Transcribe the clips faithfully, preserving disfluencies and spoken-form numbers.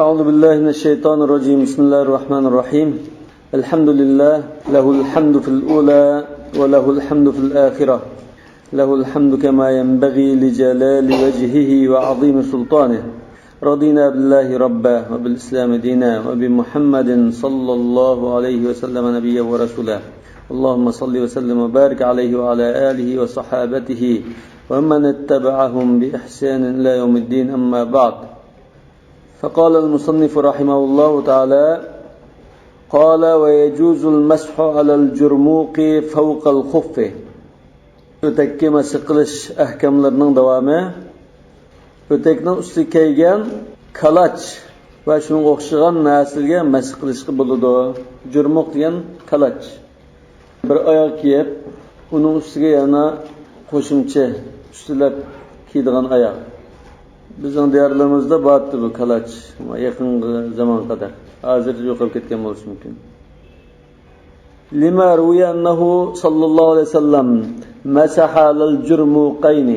أعوذ بالله من الشيطان الرجيم. بسم الله الرحمن الرحيم. الحمد لله، له الحمد في الأولى وله الحمد في الآخرة. له الحمد كما ينبغي لجلال وجهه وعظيم سلطانه. رضينا بالله ربا وبالإسلام دينا وبمحمد صلى الله عليه وسلم نبيا ورسولا. اللهم صل وسلم وبارك عليه وعلى آله وصحابته ومن اتبعهم بإحسان إلى يوم الدين، أما بعد. فقال المصنف رحمه الله تعالى، قال: ويجوز المسح على الجرموق فوق الخف. ئۆتەككە مەسخ قىلىش ئەھكاملىرىنىڭ داۋامى. ئۆتەكنىڭ ئۈستىگە كىيگەن كالاچ ۋە شۇنىڭغا ئوخشىغان نەرسىلەرگە مەسخ قىلىشقا بولىدۇ. جۇرمۇق دېگەن كالاچ. بىر ئاياغ كىيىپ، ئۇنىڭ ئۈستىگە يەنە قوشۇمچە ئۈستىلەپ كىيىدىغان ئاياغ. بىزنىڭ دىيارلىرىمىزدا بارتى بۇ كالاچ. يېقىنقى زامانغا قەدەر. ھازىر يوقاپ كەتكەن بولۇشى مۇمكىن. لما روي أنه صلى الله عليه وسلم مسح على الجرموقين.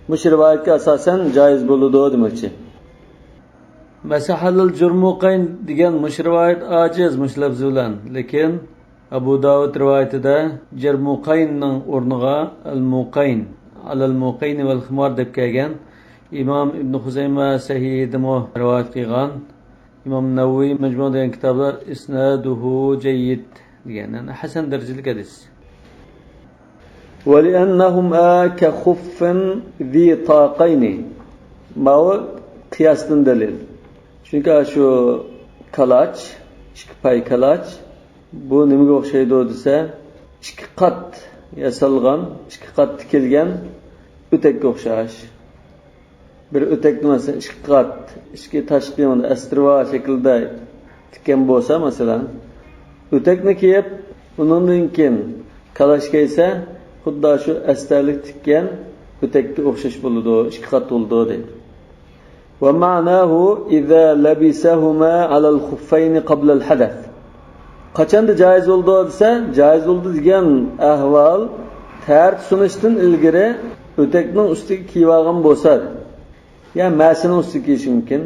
مۇشۇ رىۋايەتكە ئاساسەن جايىز بولىدۇ دېمەكچى. مسح على الجرموقين دېگەن مۇشۇ رىۋايەت ئاجىز مۇشۇ لەپزى بىلەن. لېكىن ئەبۇ داۋۇد رىۋايىتىدە جەرمۇقەيننىڭ ئورنىغا ئەلمۇقەين، ئەلەلمۇقەينى ۋەلخىمار دەپ كەلگەن. ئىمام ئىبن خۇزەيمە سەھىھىدىمۇ رىۋايەت قىلغان. ئىمام نەۋەۋى مەجمۇ دېگەن كىتابلار ئىسنادۇھۇ جەييىد دېگەن، يەنى ھەسەن دەرىجىلىك ھەدىس. ولأنهما كخف ذي طاقين. ماۋۇ قىياستىن دەلىل. چۈنكى شۇ كالاچ، ئىككى پاي كالاچ، بۇ نېمىگە ئوخشايدۇ دېسە، ئىككى قات ياسالغان، ئىككى قات تىكىلگەن ئۆتەككە ئوخشاش. بىر ئۆتەكنى مەسىلەن ئىككى قات، ئىچكى تاشقى ئەستىرىۋا شەكلىدە تىككەن بولسا مەسىلەن، ئۆتەكنى كىيىپ، ئۇنىڭدىن كېيىن كالاش كىيسە، خۇددى شۇ ئەستەرلىك تىككەن ئۆتەككە ئوخشاش بولىدۇ، ئىككى قات بولىدۇ دەيدۇ. ومعناه إذا لبسهما على الخفين قبل الحدث. قاچاندا جايىز بولىدۇ دېسە، جايىز بولىدۇ دېگەن ئەھۋال تەھارەت سۇنۇشتىن ئىلگىرى ئۆتەكنىڭ ئۈستىگە كىيىۋالغان بولسا، يا مەسىنىڭ ئۈستىگە كىيىشى مۇمكىن،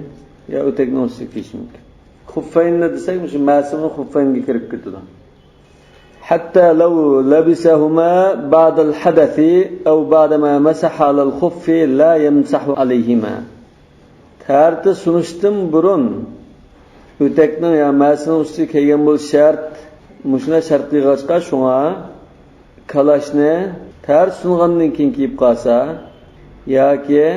يا ئۆتەكنىڭ ئۈستىگە كىيىشى مۇمكىن. خۇففەيننى دېسەك، مۇشۇ مەسىنىڭ خۇففەينگە كىرىپ كېتىدۇ. حتى لو لبسهما بعد الحدث أو بعدما مسح على الخف لا يمسح عليهما. تەھارىتى سۇنۇشتىن بۇرۇن ئۆتەكنىڭ يا مەسىنىڭ ئۈستىگە كىيگەن بولۇشى شەرت. مۇشۇنداق شەرت قىلغاچقا، شۇڭا كالاشنى تەھارىتى سۇنغاندىن كېيىن كىيىپ قالسا ياكى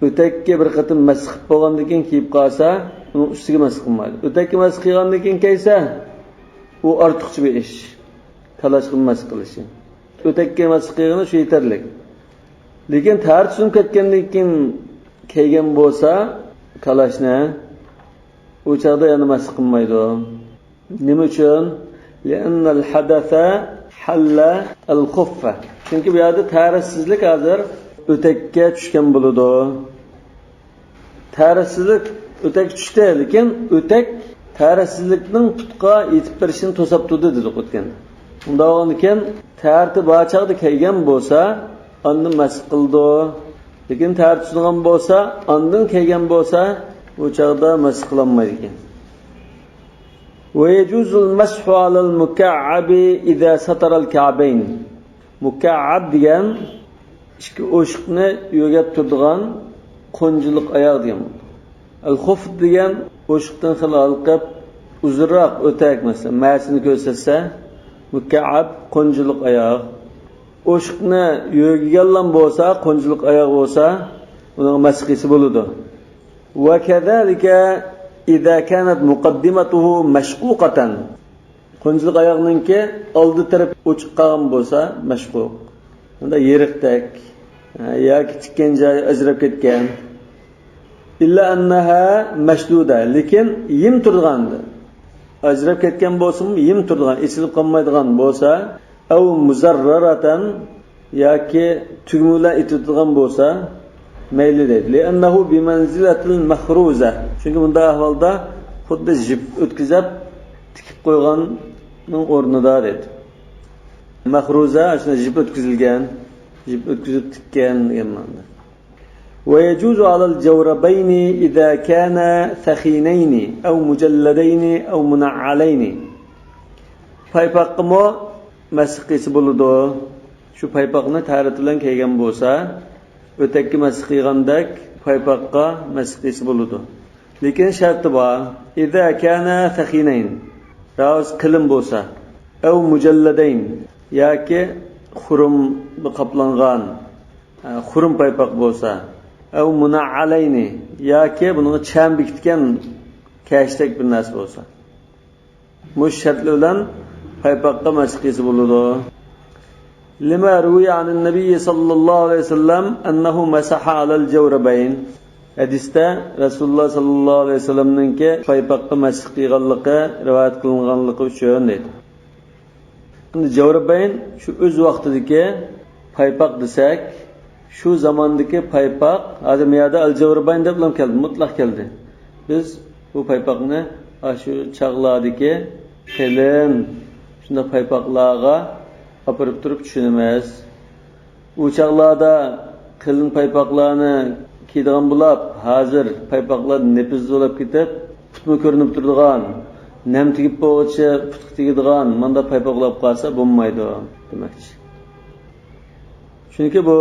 ئۆتەككە بىر قېتىم مەسخ قىلىپ بولغاندىن كېيىن كىيىپ قالسا، ئۇنىڭ ئۈستىگە مەسخ قىلمايدۇ. ئۆتەككە مەسخ قىلغاندىن كېيىن كىيسە، ئۇ ئارتۇقچە بىر ئىش. كالاشقا مەسخ قىلىشى. ئۆتەككە مەسخ قىلغىنى شۇ يېتەرلىك. لېكىن تەھارىتى سۇنۇپ كەتكەندىن كېيىن كىيگەن بولسا كالاشنى، ئۇ چاغدا يەنە مەسخ قىلمايدۇ. نېمە ئۈچۈن؟ لأن الحدث حل الخف. چۈنكى بۇ يەردە تەھارەتسىزلىك ھازىر ئۆتەككە چۈشكەن بولىدۇ. تەھارەتسىزلىك ئۆتەككە چۈشتى، لېكىن ئۆتەك تەھارەتسىزلىكنىڭ پۇتقا يېتىپ بېرىشىنى توساپ تۇردى دېدۇق ئۆتكەندە. ئۇنداق بولغاندىكىن تەھارىتى بار چاغدا كىيگەن بولسا، ئاندىن مەسخ قىلىدۇ. لېكىن تەھارىتى سۇنغان بولسا، ئاندىن كىيگەن بولسا، ئۇ چاغدا مەسخ قىلالمايدىكەن. ويجوز المسح على المكعب إذا ستر الكعبين. مۇكەئەب دېگەن ئىككى ئوشۇقنى يۆگەپ تۇرىدىغان قونجىلىق ئاياغ دېگەن بولىدۇ. ئەلخۇف دېگەن ئوشۇقتىن خېلى ھالقىپ، ئۇزۇنراق ئۆتەك، مەسىلەن، مەسىنى كۆرسەتسە، مۇكەئەب قونجىلىق ئاياغ. ئوشۇقنى يۆگىگەنلام بولسا، قونجىلىق ئاياغ بولسا، ئۇنىڭ مەسخىسى بولىدۇ. وكذلك إذا كانت مقدمته مشقوقة. قونجىلىق ئاياغنىڭكى ئالدى تەرىپى ئوچۇق قالغان بولسا، مەشقۇق. بۇندا يېرىقتەك، ھە، ياكى تىككەن جايى ئاجراپ كەتكەن. إلا أنها مشدودة، لېكىن يىم تۇرىدىغان. ئاجراپ كەتكەن بولسىمۇ، يىم تۇرىدىغان، ئېچىلىپ قالمايدىغان بولسا، أو مزررة، ياكى تۈگمە بىلەن ئېتىۋېتىدىغان بولسا، مەيلى دەيدۇ. لأنه بمنزلة المخروزة. چۈنكى بۇنداق ئەھۋالدا خۇددى جىپ ئۆتكۈزۈپ تىكىپ قويغاننىڭ ئورنىدا دەيدۇ. مەخرۇزە، شۇنداق جىپ ئۆتكۈزۈلگەن، جىپ ئۆتكۈزۈپ تىككەن دېگەن مەنىدە. ويجوز على الجوربين إذا كانا ثخينين أو مجلدين أو منعلين. پايپاققىمۇ مەسخ قىلسا بولىدۇ. شۇ پايپاقنى تەھارەت بىلەن كىيگەن بولسا، ئۆتەككە مەسخ قىلغاندەك پايپاققا مەسخ قىلسا بولىدۇ. لېكىن شەرتى بار. إذا كانا ثخينين، راست قېلىن بولسا، أو مجلدين، ياكى خۇرۇم قاپلانغان، خۇرۇم پايپاق بولسا، أو منعلين، ياكى بۇنىڭغا چەم بېكىتكەن كەشتەك بىر نەرسە بولسا. مۇشۇ شەرتلەر بىلەن پايپاققا مەسخ قىلسا بولىدۇ. لما روي عن النبي صلى الله عليه وسلم أنه مسح على الجوربين. ھەدىستە رەسۇلۇللاھ ساللاللاھۇ ئەلەيھى ۋەسەللەمنىڭكى پايپاققا مەسخ قىلغانلىقى رىۋايەت قىلىنغانلىقى ئۈچۈن دەيدۇ. ئەمدى جەۋرەبەين شۇ ئۆز ۋاقتىدىكى پايپاق دېسەك، شۇ زاماندىكى پايپاق، ھازىر مۇ يەردە ئەل جەۋرەبەين دەپلا كەلدى، مۇتلەق كەلدى. بىز بۇ پايپاقنى ئاشۇ چاغلاردىكى قېلىن شۇنداق پايپاقلارغا ئاپىرىپ تۇرۇپ چۈشىنىمىز. ئۇ چاغلاردا قېلىن پايپاقلارنى كىيىدىغان بولۇپ، ھازىر پايپاقلار نېپىز بولۇپ كېتىپ، پۇتمۇ كۆرۈنۈپ تۇرىدىغان، نەم تېگىپ بولغۇچە پۇتقا تېگىدىغان مانداق پايپاق بولۇپ قالسا بولمايدۇ دېمەكچى. چۈنكى بۇ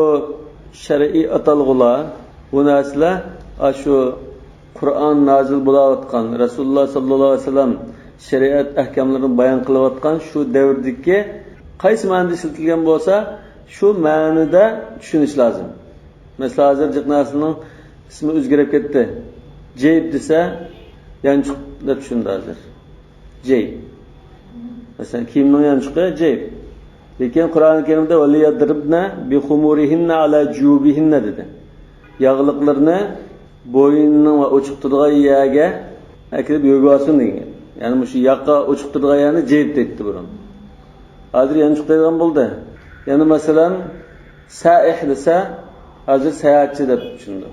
شەرئىي ئاتالغۇلار، بۇ نەرسىلەر ئاشۇ قۇرئان نازىل بولاۋاتقان، رەسۇلۇللاھ ساللاللاھۇ ئەلەيھى ۋەسەللەم شەرىئەت ئەھكاملىرىنى بايان قىلىۋاتقان شۇ دەۋردىكى قايسى مەنىدە ئىشلىتىلگەن بولسا، شۇ مەنىدە چۈشىنىش لازىم. مەسىلەن، ھازىر جىق نەرسىنىڭ ئىسمى ئۆزگىرىپ كەتتى. جەيب دېسە، يانچۇق دەپ چۈشىنىدۇ ھازىر. جەيب. مەسىلەن، كىيىمنىڭ يانچۇقى جەيب. لېكىن قۇرئان كەرىمدە «وليضربن بخمرهن على جيوبهن» دېدى. ياغلىقلىرىنى بوينىنىڭ ۋە ئوچۇق تۇرىدىغان يەرگە ئەكىرىپ يۆگىۋالسۇن دېگەن. يەنى مۇشۇ ياقا ئوچۇق تۇرىدىغان يەرنى جەيب دەيتتى بۇرۇن. ھازىر يانچۇق دەيدىغان بولدى. يەنە مەسىلەن، سائىھ دېسە، ھازىر ساياھەتچى دەپ چۈشىنىدۇ.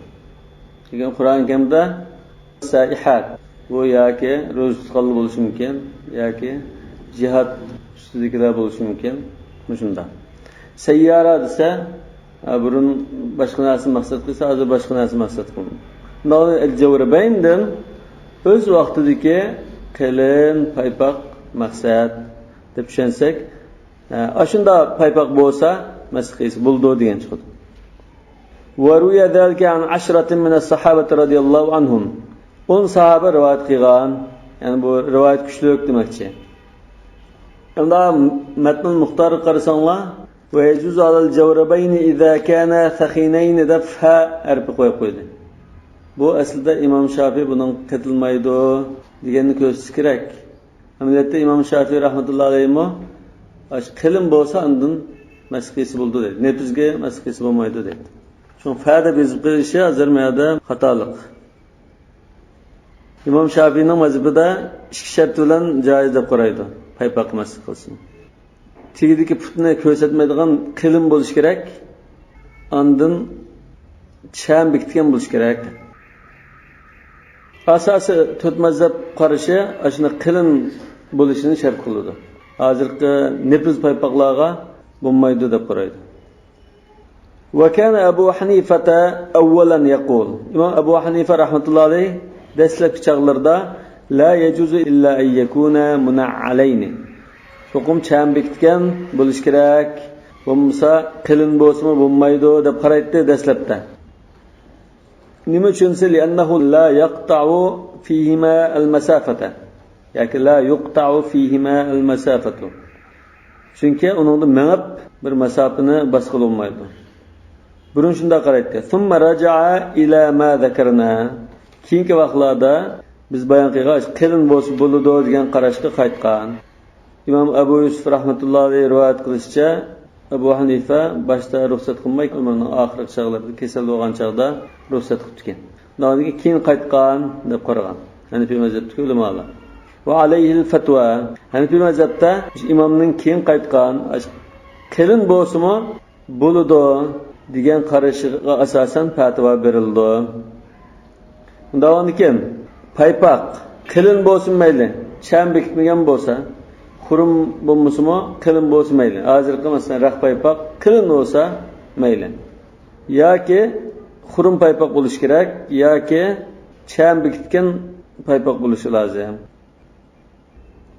لېكىن قۇرئان كەرىمدە سائىھات، بۇ ياكى روزا تۇتقانلار بولۇشى مۇمكىن، ياكى جىھاد ئۈستىدىكىلەر بولۇشى مۇمكىن. مۇشۇنداق. سەييارە دېسە، ھە، بۇرۇن باشقا نەرسىنى مەقسەت قىلسا، ھازىر باشقا نەرسىنى مەقسەت قىلىدۇ. مۇنداق جەۋرەبەيندىن ئۆز ۋاقتىدىكى قېلىن پايپاق مەقسەت دەپ چۈشەنسەك، ھە، ئاشۇنداق پايپاق بولسا مەسخ قىلسا بولىدۇ دېگەن چىقىدۇ. وروي ذلك عن عشرة من الصحابة رضي الله عنهم. ئون ساھابە رىۋايەت قىلغان. يەنى بۇ رىۋايەت كۈچلۈك دېمەكچى. ئەمدى مەتنۇل مۇختارغا قارىساڭلار، ويجوز على الجوربين إذا كانا ثخينين دەپ فە ھەرپى قويۇپ قويدى. بۇ ئەسلىدە ئىمام شافىي بۇنىڭغا قېتىلمايدۇ دېگەننى كۆرسىتىش كېرەك. ئەمەلىيەتتە ئىمام شافىي رەھمەتۇللا ئەلەيھىمۇ قېلىن بولسا ئاندىن مەسخ قىلسا بولىدۇ دەيدۇ. نېپىزگە مەسخ قىلسا بولمايدۇ دەيدۇ. شۇڭا فە دەپ يېزىپ قېلىشى ھازىر مۇ يەردە خاتالىق. ئىمام شافىينىڭ مەزھىپىدە ئىككى شەرت بىلەن جائىز دەپ قارايدۇ. پايپاققا مەسخ قىلسۇن. تېگىدىكى پۇتنى كۆرسەتمەيدىغان قېلىن بولۇشى كېرەك. ئاندىن چەم بېكىتكەن بولۇشى كېرەك. ئاساسىي تۆت مەزھەپ قارىشى ئاشۇنداق قېلىن بولۇشىنى شەرت قىلىدۇ. ھازىرقى نېپىز پايپاقلارغا بولمايدۇ دەپ قارايدۇ. وكان أبو حنيفة أولا يقول. ئىمام ئەبۇ ھەنىفە رەھمەتۇللا ئەلەيھ دەسلەپكى چاغلىرىدا لا يجوز إلا أن يكونا منعلين. چوقۇم چەم بېكىتكەن بولۇشى كېرەك، بولمىسا قېلىن بولسىمۇ بولمايدۇ دەپ قارايتتى دەسلەپتە. نېمە ئۈچۈن دېسە، لأنه لا يقطع فيهما المسافة. ياكى لا يقطع فيهما المسافة. چۈنكى ئۇنىڭدا مېڭىپ بىر مەساپىنى باسقىلى بولمايدۇ. بۇرۇن شۇنداق قارايتتى. ثم رجع إلى ما ذكرنا. كېيىنكى ۋاقىتلاردا بىز بايان قىلغان قېلىن بولسا بولىدۇ دېگەن قاراشقا قايتقان. ئىمام ئەبۇ يۈسۈپ رەھمەتۇللا ئەلەيھ رىۋايەت قىلىشىچە، ئەبۇ ھەنىفە باشتا رۇخسەت قىلماي، ئۆمرىنىڭ ئاخىرقى چاغلىرىدا، كېسەل بولغان چاغدا رۇخسەت قىپتىكەن. ئۇنىڭدىن كېيىن قايتقان دەپ قارىغان ھەنىفىي مەزھەپتىكى ئۆلىمالار. وعليه الفتوى. ھەنىفىي مەزھەپتە ئىمامنىڭ كېيىن قايتقان، قېلىن بولسىمۇ بولىدۇ دېگەن قارىشىغا ئاساسەن پەتىۋا بېرىلىدۇ. ئۇنداق بولغاندىكىن، پايپاق قېلىن بولسىمۇ مەيلى، چەم بېكىتمىگەن بولسا، خۇرۇم بولمىسىمۇ، قېلىن بولسا مەيلى. ھازىرقى، مەسىلەن، رەخ پايپاق قېلىن بولسا مەيلى. ياكى خۇرۇم پايپاق بولۇشى كېرەك ياكى چەم بېكىتكەن پايپاق بولۇشى لازىم.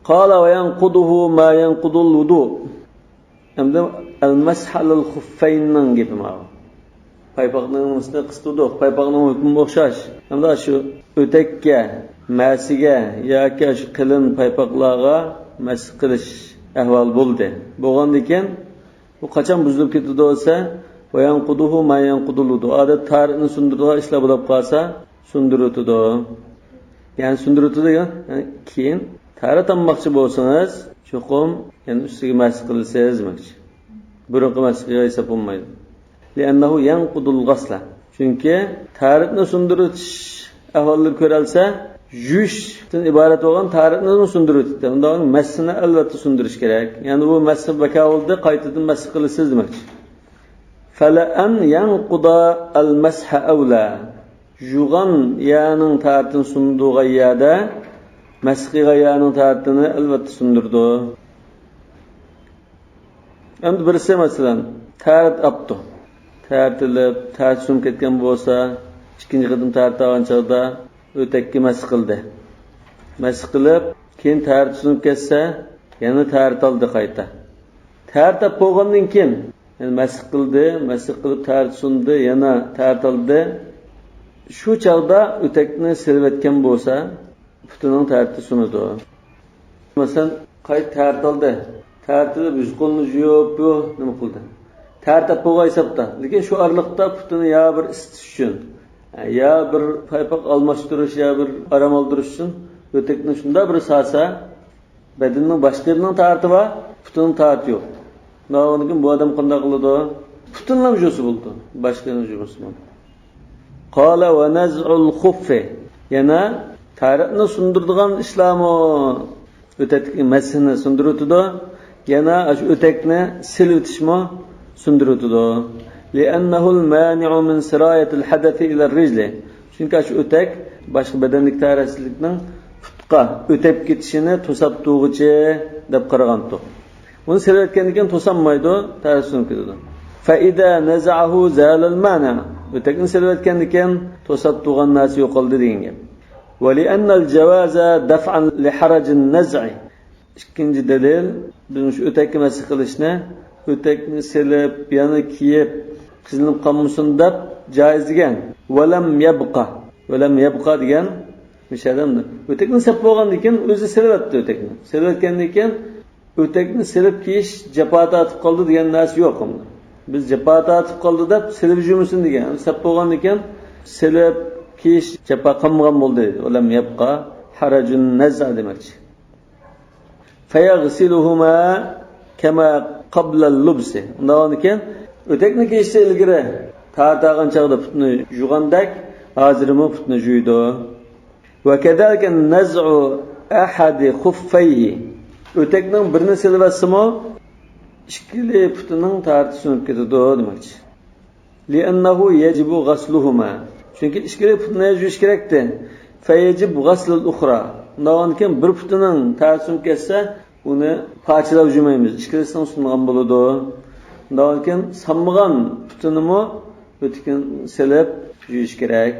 قال وينقضه ما ينقض الوضوء. ئەمدى المسح على الخفين نىڭ گېپى ماۋۇ. پايپاقنىڭ نېمىسىنى قىستۇردۇق. پايپاقنىڭ ھۆكمى ئوخشاش. ئەمدى شۇ ئۆتەككە، مەسىگە ياكى شۇ قېلىن پايپاقلارغا مەس قىلىش ئەھۋالى بولدى. بولغاندىن كېيىن بۇ قاچان بۇزۇلۇپ كېتىدۇ دېسە، وينقضه ما ينقض الوضوء. ئادەتتە تارىتنى سۇندۇرىدىغان ئىشلار بولۇپ قالسا، سۇندۇرۇۋېتىدۇ. يەنى سۇندۇرۇۋېتىدۇ دېگەن، يەنى كېيىن تارىت ئالماقچى بولسىڭىز، چوقۇم يەنە ئۈستىگە مەس قىلىسىز دېمەكچى. بۇرۇنقى مەس قىلغان ھېساب بولمايدۇ. لأنه ينقض الغسل. چۈنكى تارىتنى سۇندۇرۇۋېتىش ئەھۋاللىرى كۆرەلسە، يۇيۇشتىن ئىبارەت بولغان تارىتنىمۇ سۇندۇرۇۋېتىپتۇ. ئۇنداق مەسنى ئەلۋەتتە سۇندۇرۇش كېرەك. يەنى بۇ مەسنى بەكار بولدى، قايتىدىن مەس قىلىسىز دېمەكچى. فلأن ينقض المسح أولى. يۇغان يەرنىڭ تارىتىنى سۇندۇرغان يەردە مەس قىلغان يەرنىڭ تارىتىنى ئەلۋەتتە سۇندۇرىدۇ. ئەمدى بىرسى، مەسىلەن، تارىت ئاپتۇ. تارىتىلىپ، تارىت سۇنۇپ كەتكەن بولسا، ئىككىنچى قېتىم تارىت ئالغان چاغدا ئۆتەككە مەس قىلدى. مەس قىلىپ، كېيىن تارىت سۇنۇپ كەتسە، يەنە تارىت ئالدى قايتا. تارىت ئاپ بولغاندىن كېيىن، يەنە مەس قىلدى، مەس قىلىپ تارىت سۇندى، يەنە تارىت ئالدى. شۇ چاغدا ئۆتەكنى سېلىۋەتكەن بولسا، پۇتىنىڭ تارىتى سۇنىدۇ. مەسىلەن، قايتا تارىت ئالدى. تارىت ئېلىپ، يۈز-قولىنى يۇيۇپ، بۇ نېمە قىلدى؟ تارىت ئاپ بولغان ھېسابتا. لېكىن شۇ ئارىلىقتا پۇتىنى يا بىر ئىسسىتىش ئۈچۈن، يا بىر پايپاق ئالماشتۇرۇش، يا بىر ئارام ئالدۇرۇش ئۈچۈن ئۆتەكنى شۇنداق بىر سالسا، بەدىنىنىڭ باشقا يېرىنىڭ تارىتى بار، پۇتىنىڭ تارىتى يوق. ئۇنداق بولغاندىكىن بۇ ئادەم قانداق قىلىدۇ؟ پۇتىنىلا يۇسا بولىدۇ. باشقا يېرىنى يۇمىسا بولىدۇ. قال ونزع الخف. يەنە تارىتنى سۇندۇرىدىغان ئىشلارمۇ ئۆتەكنىڭ مەسىنى سۇندۇرۇۋېتىدۇ. يەنە ئاشۇ ئۆتەكنى سېلىۋېتىشمۇ سۇندۇرۇۋېتىدۇ. لأنه المانع من سراية الحدث إلى الرجل. چۈنكى ئاشۇ ئۆتەك باشقا بەدەندىكى تارىتسىزلىكنىڭ پۇتقا ئۆتەپ كېتىشىنى توساپ تۇرغۇچى دەپ قارىغانتۇق. ئۇنى سېلىۋەتكەندىن كېيىن توسالمايدۇ، تارىتى سۇنۇپ كېتىدۇ. فإذا نزعه زال المانع. ئۆتەكنى سېلىۋەتكەندىن كېيىن توساپ تۇرغان نەرسە يوقالدى دېگەن گەپ. ولأن الجواز دفعا لحرج النزع. ئىككىنچى دەلىل، بىز مۇشۇ ئۆتەككە مەس قىلىشنى، ئۆتەكنى سېلىپ، يەنە كىيىپ، قىزىلىپ قالمىسۇن دەپ جائىز دېگەن. ولم يبق. ولم يبق دېگەن مۇشۇ ئادەمدە. ئۆتەكنى سەپ بولغاندىن كېيىن ئۆزى سېلىۋەتتى ئۆتەكنى. سېلىۋەتكەندىن كېيىن ئۆتەكنى سېلىپ كىيىش جاپا تارتىپ قالدى دېگەن نەرسە يوق ئۇندا. بىز جاپا تارتىپ قالدى دەپ سېلىپ يۈرمىسۇن دېگەن. سەپ بولغاندىن كېيىن سېلىپ كىيىش جاپا قالمىغان بولدى. ولم يبق حرج النزع دېمەكچى. فيغسلهما كما قبل اللبس. ئۇنداق بولغاندىن كېيىن ئۆتەكنى كىيىشتىن ئىلگىرى تارىتىۋالغان چاغدا پۇتنى يۇغاندەك، ھازىرمۇ پۇتنى يۇيىدۇ. وكذلك نزع أحد خفيه. ئۆتەكنىڭ بىرىنى سېلىۋەتسىمۇ، ئىككىلى پۇتىنىڭ تارىتى سۇنۇپ كېتىدۇ دېمەكچى. لأنه يجب غسلهما. چۈنكى ئىككىلى پۇتىنى يۇيۇش كېرەكتى. فيجب غسل الأخرى. ئۇنداق بولغاندىن كېيىن بىر پۇتىنىڭ تارىتى سۇنۇپ كەتسە، ئۇنى پارچىلاپ يۇمايمىز. ئىككىلىسىنىڭ سۇنغان بولىدۇ. ئۇنداق بولغاندىن كېيىن سانمىغان پۇتىنىمۇ ئۆتۈكىنى سېلىپ يۇيۇش كېرەك.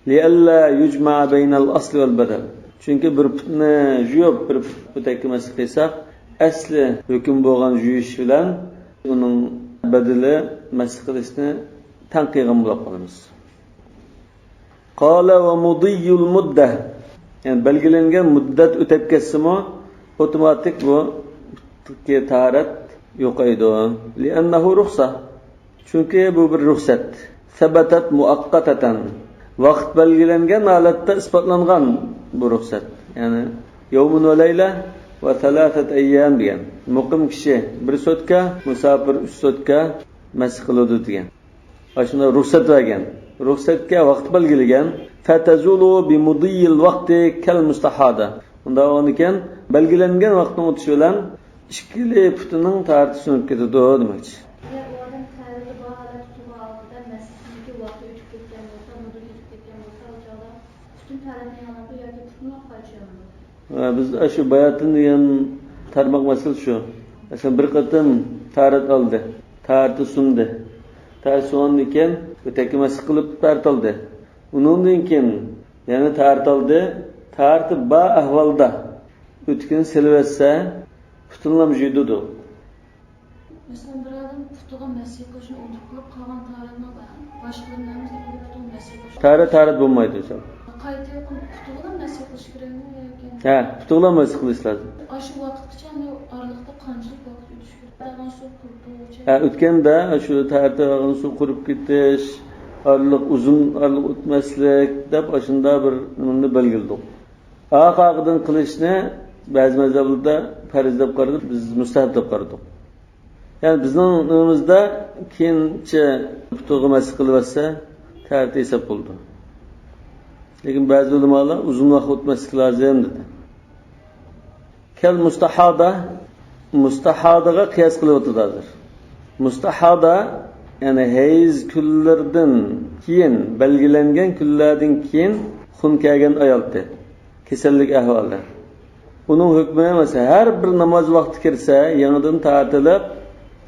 لئلا يجمع بين الأصل والبدل. چۈنكى بىر پۇتنى يۇيۇپ، بىر پۇت ئۆتەككە مەس قىلساق، ئەسلى ھۆكۈم بولغان يۇيۇش بىلەن ئۇنىڭ بەدىلى مەس قىلىشنى تەڭ قىلغان بولۇپ قالىمىز. قال ومضي المدة. يەنى بەلگىلەنگەن مۇددەت ئۆتەپ كەتسىمۇ، ئاپتوماتىك بۇ تاھارەت يوقايدۇ. لأنه رخصة. چۈنكى بۇ بىر رۇخسەت. ثبتت مؤقتة. ۋاقىت بەلگىلەنگەن ھالەتتە ئىسپاتلانغان بۇ رۇخسەت. يەنى يوم وليلة وثلاثة أيام دېگەن. مۇقىم كىشى بىر سوتكا، مۇساپىر ئۈچ سوتكا مەس قىلىدۇ دېگەن. ئاشۇنداق رۇخسەت بەرگەن. رۇخسەتكە ۋاقىت بەلگىلىگەن. فتزول بمضي الوقت كالمستحاضة. ئۇنداق بولغاندىكىن، بەلگىلەنگەن ۋاقىتنىڭ ئۆتۈشى بىلەن ئىككىلى پۇتىنىڭ تاھارىتى سۇنۇپ كېتىدۇ دېمەكچى. ئەگەر ئۇ ئادەم تەھارەتتە بار ھالەتتە تۇرغان ھالىتىدە مەسچىتتىكى ۋاقتى ئۆتۈپ كەتكەن بولسا، مۇددىتى ئۆتۈپ كەتكەن بولسا، ئۇ چاغدا پۈتۈن تەھارەتنى ياڭلايدۇ ياكى پۇتىنىلا قايتا ياڭلايدۇ؟ ھە، بىز ئاشۇ باياتىن دېگەن تارماق مەسىلە شۇ. مەسىلەن، بىر قېتىم تاھارەت ئالدى، تاھارىتى سۇندى. تەرسىۋاندىن كېيىن ئۆتەككە مەسخ قىلىپ تارتالدى. ئۇنىڭدىن كېيىن يەنە تارتالدى. تارتى بار ئەھۋالدا ئۆتۈكىنى سېلىۋەتسە، پۇتىنىلا يۇيۇلىدۇ. مەسىلەن، بىر ئادەم پۇتىغا مەسخ قىلىشنى ئۇنتۇپ قېلىپ قالغان تارىتىنىڭ باشقىلىرىنىڭ ھەممىسى پۇتىغا مەسخ قىلىش. تارە تارىت بولمايدۇ. قايتا يەنە پۇتىغا مەسخ قىلىش كېرەكمۇ ياكى؟ ھە، پۇتىغا مەسخ قىلىش لازىم. ئاشۇ ۋاقىتقىچە ئاندىن ئارىلىقتا قانچىلىك ۋاقىت ئۆتۈش كېرەك؟ ئاغان سۇ قۇرۇتۇلغۇچە. ھە، ئۆتكەندە شۇ تارىتى ئاغان سۇ قۇرۇپ كېتىش، ئارىلىق، ئۇزۇن ئارىلىق ئۆتمەسلىك دەپ ئاشۇنداق بىر نېمىنى بەلگىلىدۇق. ئارقا-ئارقىدىن قىلىشنى بەزى مەزھەپلەردە پەرز دەپ قارىدۇق، بىز مۇستەھەب دەپ قارىدۇق. يەنى بىزنىڭ نېمىمىزدە كېيىنچە پۇتىغا مەسخ قىلىۋەتسە، تارىتى ھېساب بولىدۇ. لېكىن بەزى ئۆلىمالار ئۇزۇن ۋاقىت ئۆتمەسلىك لازىم دېدى. كەل مۇستەھادا، مۇستەھادىغا قىياس قىلىۋاتىدۇ ھازىر. مۇستەھادا، يەنى ھەيز كۈنلىرىدىن كېيىن، بەلگىلەنگەن كۈنلەردىن كېيىن خۇن كەلگەن ئايالتى. كېسەللىك ئەھۋالى. ئۇنىڭ ھۆكمى، مەسىلەن، ھەر بىر ناماز ۋاقتى كىرسە، يېڭىدىن تارتىلىپ،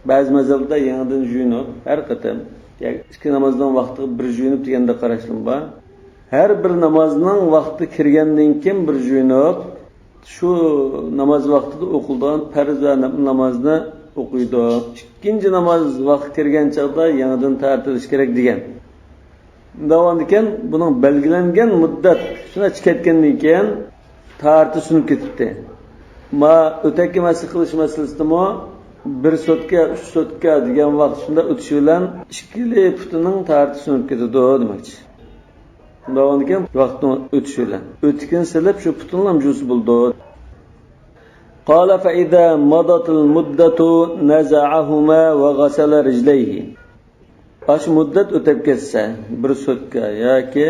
بەزى مەزھەپلەردە يېڭىدىن يۇيۇنۇپ، ھەر قېتىم، ياكى ئىككى نامازنىڭ ۋاقتىغا بىر يۇيۇنۇپ دېگەندەك قاراشلىرىمۇ بار. ھەر بىر نامازنىڭ ۋاقتى كىرگەندىن كېيىن بىر يۇيۇنۇپ، شۇ ناماز ۋاقتىدا ئوقۇلىدىغان پەرز ۋە نەپىل نامازنى ئوقۇيدۇ. ئىككىنچى ناماز ۋاقتى كىرگەن چاغدا يېڭىدىن تارتىلىش كېرەك دېگەن. دەۋامدىكەن، بۇنىڭ بەلگىلەنگەن مۇددەت شۇنچە كەتكەندىن كېيىن تارىتى سۇنۇپ كېتىپتۇ. ما ئۆتەككە مەسخ قىلىش مەسىلىسىدىمۇ بىر سوتكا، ئۈچ سوتكا دېگەن ۋاقىت شۇنداق ئۆتۈشى بىلەن ئىككىلى پۇتىنىڭ تارىتى سۇنۇپ كېتىدۇ دېمەكچى. دەۋامدىكەن، ۋاقىتنىڭ ئۆتۈشى بىلەن ئۆتۈكىنى سېلىپ شۇ پۇتىنىلا يۇيسا بولىدۇ. قال فإذا مضت المدة نزعهما وغسل رجليه. ئاشۇ مۇددەت ئۆتەپ كەتسە، بىر سوتكا ياكى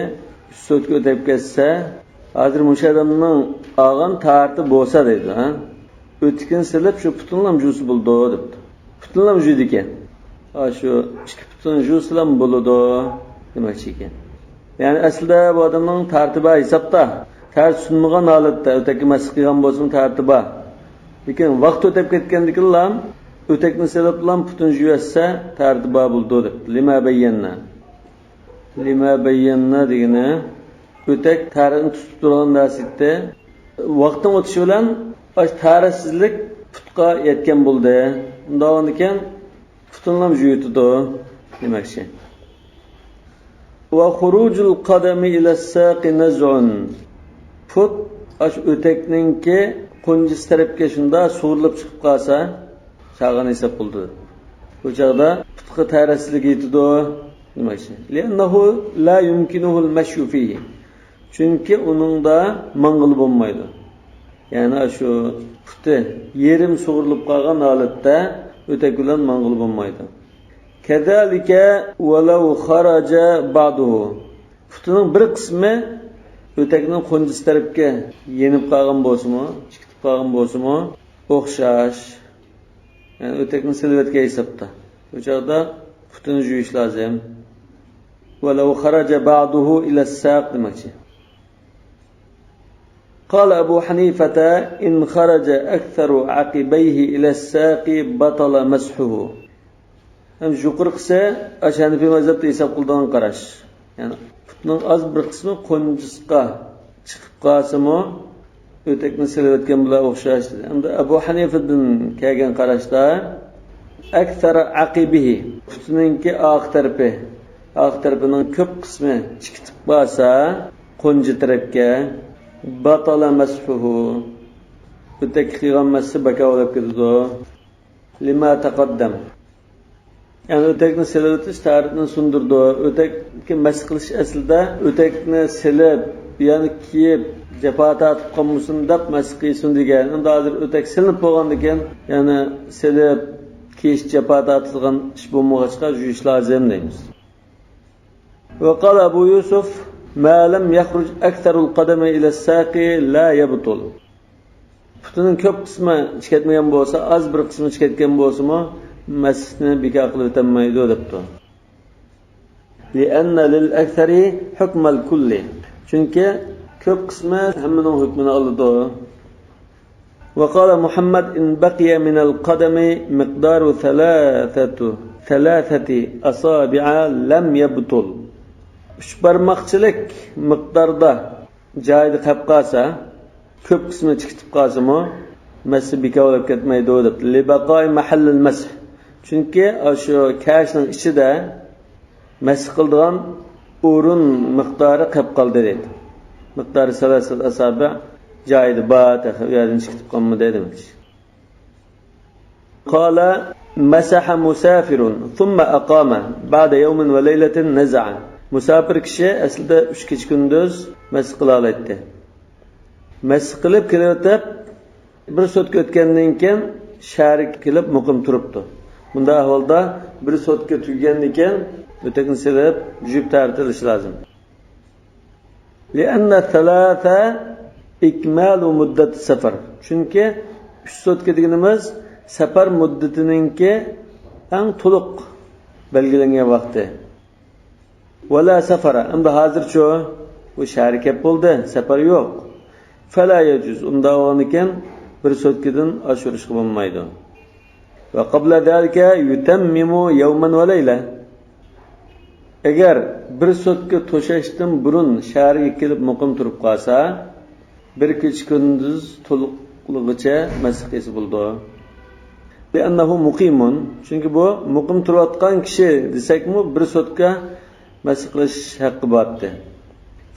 ئۈچ سوتكا ئۆتەپ كەتسە، ھازىر مۇشۇ ئادەمنىڭ ئالغان تارىتى بولسا دەيدۇ، ھە؟ ئۆتۈكىنى سېلىپ شۇ پۇتىنىلا يۇيسا بولىدۇ دەپتۇ. پۇتىنىلا يۇيىدىكەن. ئاشۇ ئىككى پۇتىنى يۇيسىلا بولىدۇ دېمەكچى ئىكەن. يەنى ئەسلىدە بۇ ئادەمنىڭ تارىتى بار ھېسابتا. تارىتى سۇنمىغان ھالەتتە ئۆتەككە مەسخ قىلغان بولسىمۇ تارىتى بار. لېكىن ۋاقىت ئۆتۈپ كەتكەندىكىنلا ئۆتەكنى سېلىپلا پۇتىنى يۇيۇۋەتسە تارىتى بار بولىدۇ دەپتۇ. لما بينا. لما بينا دېگىنى ئۆتەك تارىتىنى تۇتۇپ تۇرغان نەرسە ئىدى. ۋاقىتنىڭ ئۆتۈشى بىلەن ئاشۇ تارەتسىزلىك پۇتقا يەتكەن بولدى. ئۇنداق بولغاندىكىن پۇتىنىلا يۇيۇۋېتىدۇ دېمەكچى. وخروج القدم إلى الساق نزع. پۇت ئاشۇ ئۆتەكنىڭكى قونجىسى تەرەپكە شۇنداق سۇغۇرۇلۇپ چىقىپ قالسا، چالغان ھېساب بولىدۇ. بۇ چاغدا پۇتقا تارەتسىزلىك يېتىدۇ دېمەكچى. لأنه لا يمكنه المشي فيه. چۈنكى ئۇنىڭدا ماڭغىلى بولمايدۇ. يەنى ئاشۇ پۇتى يېرىم سۇغۇرۇلۇپ قالغان ھالەتتە ئۆتەك بىلەن ماڭغىلى بولمايدۇ. كذلك ولو خرج بعضه. پۇتىنىڭ بىر قىسمى ئۆتەكنىڭ قونجىسى تەرەپكە يېنىپ قالغان بولسىمۇ، چىقىپ قالغان بولسىمۇ ئوخشاش. يەنى ئۆتەكنى سېلىۋەتكەن ھېسابتا. بۇ چاغدا پۇتىنى يۇيۇش لازىم. ولو خرج بعضه إلى الساق دېمەكچى. قال أبو حنيفة إن خرج أكثر عقبيه إلى الساق بطل مسحه. ھەم يۇقىرىقىسى ئاشۇ ھەنىفىي مەزھەپتە ھېساب قىلىدىغان قاراش. يەنى پۇتنىڭ ئاز بىر قىسمى قونجىسىغا چىقىپ قالسىمۇ، ئۆتەكنى سېلىۋەتكەن بىلەن ئوخشاش دېدى. ئەمدى ئەبۇ ھەنىفىدىن كەلگەن قاراشتا، أكثر عقبيه، پۇتىنىڭكى ئارقا تەرىپى، ئارقا تەرىپىنىڭ كۆپ قىسمى چىقىپ قالسا، قونجا تەرەپكە، بطل مسحه، ئۆتەككە قىلغان مەسھى بىكار بولۇپ كېتىدۇ. لما تقدم. يەنى ئۆتەكنى سېلىۋېتىش تارىتىنى سۇندۇرىدۇ. ئۆتەككە مەسخ قىلىش ئەسلىدە ئۆتەكنى سېلىپ، يەنە كىيىپ، جاپا تارتىپ قالمىسۇن دەپ مەسخ قىلسۇن دېگەن. ئەمدى ھازىر ئۆتەك سېلىنىپ بولغاندىكىن، يەنە سېلىپ، كىيىش جاپا تارتىدىغان ئىش بولمىغاچقا يۇيۇش لازىم دەيمىز. وقال أبو يوسف ما لم يخرج أكثر القدم إلى الساق لا يبطل. پۇتىنىڭ كۆپ قىسمى چىقىپ كەتمىگەن بولسا، ئاز بىر قىسمى چىقىپ كەتكەن بولسىمۇ، مەسخنى بىكار قىلىۋېتەلمەيدۇ دەپتۇ. لأن للأكثر حكم الكل. چۈنكى كۆپ قىسمى ھەممىنىڭ ھۆكمىنى ئالىدۇ. وقال محمد إن بقي من القدم مقدار ثلاثة ثلاثة أصابع لم يبطل. ئۈچ بارماقچىلىك مىقداردا جايىدا قېلىپ قالسا، كۆپ قىسمى چىقىپ قالسىمۇ، مەسىھ بىكار بولۇپ كەتمەيدۇ دەپتۇ. لبقاء محل المسح. چۈنكى ئاشۇ كەشنىڭ ئىچىدە مەسىھ قىلىدىغان ئورۇن مىقدارى قېلىپ قالدى دەيدۇ. مىقدارى سەلاسەت ئەسابىئ جايىدا بار، تېخى ئۇ يەردىن چىقىپ قالمىدى دېمەكچى. قال مسح مسافر ثم أقام بعد يوم وليلة نزع. مۇساپىر كىشى ئەسلىدە ئۈچ كېچە كۈندۈز مەسىھ قىلالايتتى. مەسىھ قىلىپ كېلىۋېتىپ، بىر سوتكا ئۆتكەندىن كېيىن شەھەرگە كېلىپ مۇقىم تۇرۇپتۇ. بۇنداق ئەھۋالدا بىر سوتكا تۈگىگەندىن كېيىن ئۆتۈكنى سېلىپ، يۇيۇپ تەھارەت ئېلىش لازىم. لأن الثلاثة إكمال مدة السفر. چۈنكى ئۈچ سوتكا دېگىنىمىز سەپەر مۇددىتىنىڭكى ئەڭ تولۇق بەلگىلەنگەن ۋاقتى. ولا سفر، ئەمدى ھازىرچۇ؟ بۇ شەھەرگە كەپ بولدى، سەپەر يوق. فلا يجوز، ئۇنداق بولغاندىكىن بىر سوتكىدىن ئاشۇرۇشقا بولمايدۇ. وقبل ذلك يتمم يوما وليلة. ئەگەر بىر سوتكا توشاشتىن بۇرۇن شەھەرگە كېلىپ مۇقىم تۇرۇپ قالسا، بىر كېچە كۈندۈز تولۇقلىغۇچە مەسىھ قىلسا بولىدۇ. لأنه مقيم، چۈنكى بۇ مۇقىم تۇرۇۋاتقان كىشى دېسەكمۇ، بىر سوتكا مەسىھ قىلىش ھەققى بارتتى.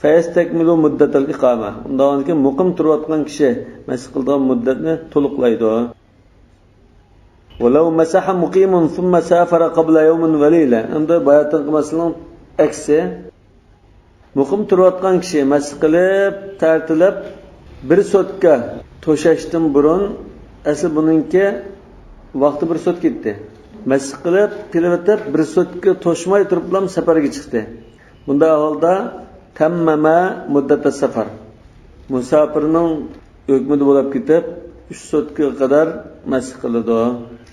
فيستكمل مدة الإقامة. ئۇنداق بولغاندىكىن مۇقىم تۇرۇۋاتقان كىشى مەسىھ قىلىدىغان مۇددەتنى تولۇقلايدۇ. ولو مسح مقيم ثم سافر قبل يوم وليلة. ئەمدى باياتىنقى مەسىلىنىڭ ئەكسى. مۇقىم تۇرۇۋاتقان كىشى مەسىھ قىلىپ، تەرتىلىپ، بىر سوتكا توشاشتىن بۇرۇن، ئەسلى بۇنىڭكى ۋاقتى بىر سوتكا ئىدى. مەسىھ قىلىپ، قىلىۋېتىپ، بىر سوتكا توشماي تۇرۇپلا سەپەرگە چىقتى. بۇنداق ئەھۋالدا تەممەمە مۇددەتە سەفەر. مۇساپىرنىڭ ھۆكمىدە بولۇپ كېتىپ، ئۈچ سوتكىغا قەدەر مەسىھ قىلىدۇ.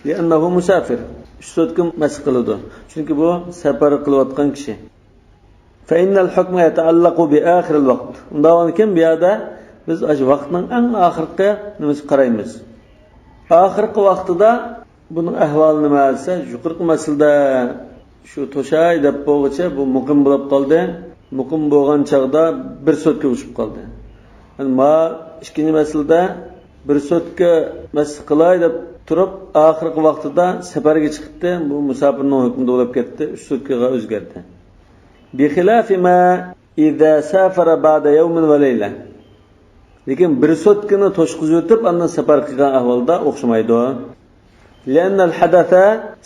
لأنه مسافر. ئۈچ سوتكا مەسىھ قىلىدۇ. چۈنكى بۇ سەپەر قىلىۋاتقان كىشى. فإن الحكم يتعلق بآخر الوقت. ئۇنداق بولغاندىكىن بۇ يەردە بىز ئاشۇ ۋاقىتنىڭ ئەڭ ئاخىرقى نېمىسىگە قارايمىز. ئاخىرقى ۋاقتىدا بۇنىڭ ئەھۋالى نېمە دېسە، يۇقىرىقى مەسىلىدە شۇ توشاي دەپ بولغۇچە بۇ مۇقىم بولۇپ قالدى. مۇقىم بولغان چاغدا بىر سوتكا ئۇچۇپ قالدى. يەنى ما ئىككىنچى مەسىلىدە بىر سوتكا مەسىھ قىلاي دەپ تۇرۇپ، ئاخىرقى ۋاقتىدا سەپەرگە چىقىپتۇ. بۇ مۇساپىرنىڭ ھۆكمىدە بولۇپ كەتتى، ئۈچ سوتكىغا ئۆزگەردى. بخلاف ما إذا سافر بعد يوم وليلة. لېكىن بىر سوتكىنى توشقۇزۇۋېتىپ، ئاندىن سەپەر قىلغان ئەھۋالدا ئوخشىمايدۇ. لأن الحدث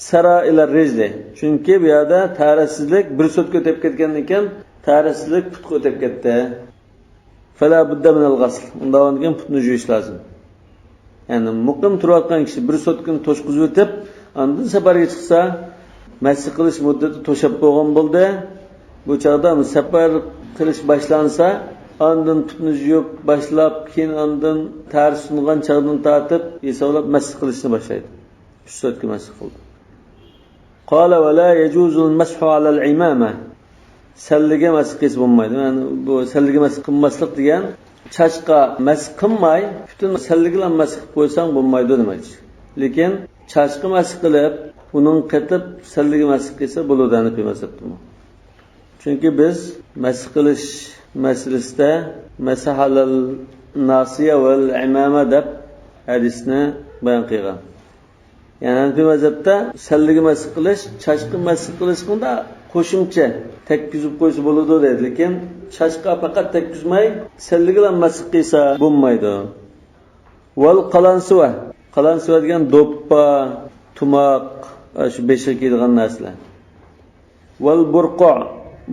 سرى إلى الرجل. چۈنكى بۇ يەردە تەھارەتسىزلىك بىر سوتكا ئۆتۈپ كەتكەندىن كېيىن، تەھارەتسىزلىك پۇتقا ئۆتۈپ كەتتى. فلا بد من الغسل. ئۇنداق بولغاندىكىن پۇتنى يۇيۇش لازىم. يەنى مۇقىم تۇرۇۋاتقان كىشى بىر سوتكىنى توشقۇزۇۋېتىپ، ئاندىن سەپەرگە چىقسا، مەسىھ قىلىش مۇددىتى توشاپ بولغان بولدى. بۇ چاغدا سەپەر قىلىش باشلانسا، ئاندىن پۇتنى يۇيۇپ باشلاپ، كېيىن ئاندىن تەھارەت سۇنغان چاغدىن تارتىپ ھېسابلاپ مەسىھ قىلىشنى باشلايدۇ. ئۈچ سوتكا مەسىھ قىلدى. قال ولا يجوز المسح على العمامة. سەللىگە مەسىھ قىلسا بولمايدۇ. يەنى بۇ سەللىگە مەسىھ قىلماسلىق دېگەن، چاچقا مەسىھ قىلماي، پۈتۈن سەللىگىلا مەسىھ قىلىپ قويساڭ بولمايدۇ دېمەكچى. لېكىن چاچقا مەسىھ قىلىپ، ئۇنىڭغا قېتىپ سەللىگە مەسىھ قىلسا بولىدۇ ھەنەفىي مەزھەپتىمۇ. چۈنكى بىز مەسىھ قىلىش مەسىلىسىدە مسح على الناصية والعمامة دەپ ھەدىسنى بايان قىلغان. يەنى ھەنەفىي مەزھەپتە سەللىگە مەسىھ قىلىش، چاچقا مەسىھ قىلىشقا قوشۇمچە تەگكۈزۈپ قويسا بولىدۇ دەيدۇ. لېكىن چاچقا پەقەت تەگكۈزمەي، سەللىگىلا مەسىھ قىلسا بولمايدۇ. والقلنسوة. قلنسوة دېگەن دوپپا، تۇماق، شۇ بېشىغا كىيىدىغان نەرسىلەر. والبرقع.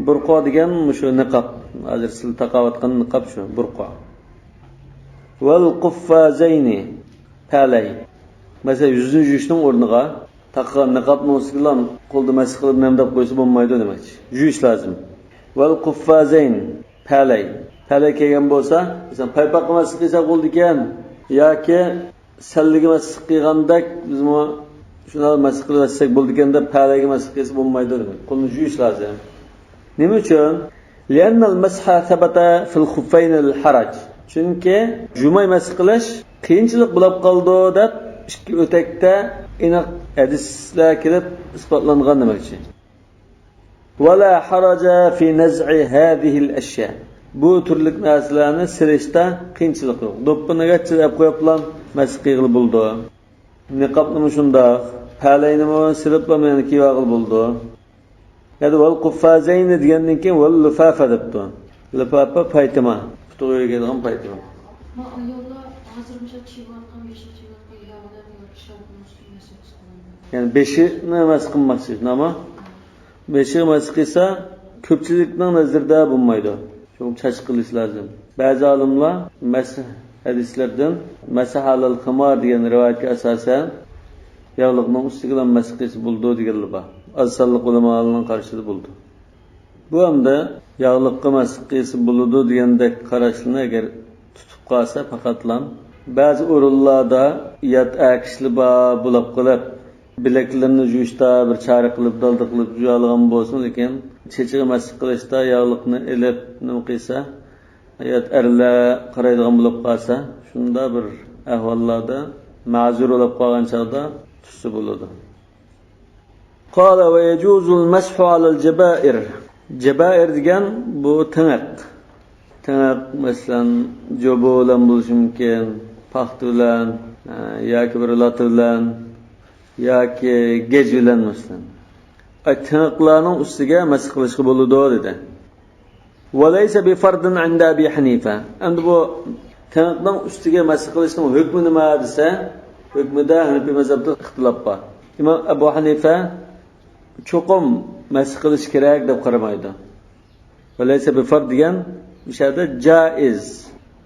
بۇرقۇ دېگەن مۇشۇ نىقاب. ھازىر سىلەر تاقاۋاتقان نىقاب شۇ، بۇرقۇ. والقفازين. پەلەي. مەسىلەن، يۈزنى يۇيۇشنىڭ ئورنىغا تاقىغان نىقابنىڭ ئۈستىگىلا قولدا مەسىھ قىلىپ نەمدەپ قويسا بولمايدۇ دېمەكچى. يۇيۇش لازىم. والقفازين. پەلەي. پەلەي كىيگەن بولسا، مەسىلەن، پايپاققا مەسىھ قىلسا بولىدىكەن. ياكى سەللىگە مەسىھ قىلغاندەك بىزمۇ شۇنداق مەسىھ قىلىۋەتسەك بولىدىكەن دەپ پەلەيگە مەسىھ قىلسا بولمايدۇ دېمەك. قولنى يۇيۇش لازىم. نېمە ئۈچۈن؟ لأن المسح ثبت في الخفين للحرج. چۈنكى جۇماي مەسىھ قىلىش قىيىنچىلىق بولۇپ قالىدۇ دەپ ئىككى ئۆتەكتە ئېنىق ھەدىسلەر كېلىپ ئىسپاتلانغان دېمەكچى. ولا حرج في نزع هذه الأشياء. بۇ تۈرلۈك نەرسىلەرنى سېلىشتا قىيىنچىلىق يوق. دوپپىنى گەچچە ئەپ قويۇپلا مەس قىلغىلى بولىدۇ. نىقابنىمۇ شۇنداق. پەلەينىمۇ سېلىپلا يەنە كىيىۋالغىلى بولىدۇ. يەنى ۋەل قۇففازەينى دېگەندىن كېيىن ۋەل لۇفافە دەپتۇ. لۇفافە پايتىما. پۇتىغا كىيىدىغان پايتىما. ما ئاياللار ھازىر مۇشۇ كىيىۋاتقان، بېشىغا كىيىۋاتقان ياغلارنى ياكى شامپۇننى سۈرتمەسلىك قىلىنىدۇ. يەنى بېشىنى مەس قىلماقچى، ناما؟ بېشىغا مەس قىلسا، كۆپچىلىكنىڭ نەزىرىدە بولمايدۇ. چوقۇم چاچ قىلىش لازىم. بەزى ئالىملار مەس ھەدىسلىرىدىن مەسەھ ئەلەل خىمار دېگەن رىۋايەتكە ئاساسەن، ياغلىقنىڭ ئۈستىگىلا مەس قىلسا بولىدۇ دېگەنلەر بار. ئاز سانلىق ئۆلىمالارنىڭ قارىشىدا بولىدۇ. بۇ ئەمدى ياغلىققا مەس قىلسا بولىدۇ دېگەندەك قاراشلىرىنى ئەگەر تۇتۇپ قالسا پەقەتلا، بەزى ئورۇنلاردا يات ئەر كىشىلەر بار بولاپ قېلىپ، بىلەكلىرىنى جۇيۇشتا بىر چارە قىلىپ، دالدا قىلىپ جۇيالىغان بولسىمۇ، لېكىن چېچىغا مەس قىلىشتا ياغلىقنى ئېلىپ نېمە قىلسا، يات ئەرلەر قارايدىغان بولۇپ قالسا، شۇنداق بىر ئەھۋاللاردا مەزۇر بولۇپ قالغان چاغدا تۇتسا بولىدۇ. قال ويجوز المسح على الجبائر. جەبائىر دېگەن بۇ تېڭىق. تېڭىق، مەسىلەن، جوبا بىلەن بولۇشى مۇمكىن، پاختا بىلەن، ئە، ياكى بىر لاتا بىلەن، ياكى گەج بىلەن، مەسىلەن. ئاي، تېڭىقلارنىڭ ئۈستىگە مەس قىلىشقا بولىدۇ، دېدى. وليس بفرض عند أبي حنيفة. ئەمدى بۇ تېڭىقنىڭ ئۈستىگە مەس قىلىشنىڭ ھۆكمى نېمە دېسە، ھۆكمىدە ھەنىپىي مەزھەپتە ئىختىلاپ بار. ئىمام ئەبۇ ھەنىفە چوقۇم مەس قىلىش كېرەك دەپ قارىمايدۇ. وليس بفرض دېگەن مۇشۇ يەردە جائىز.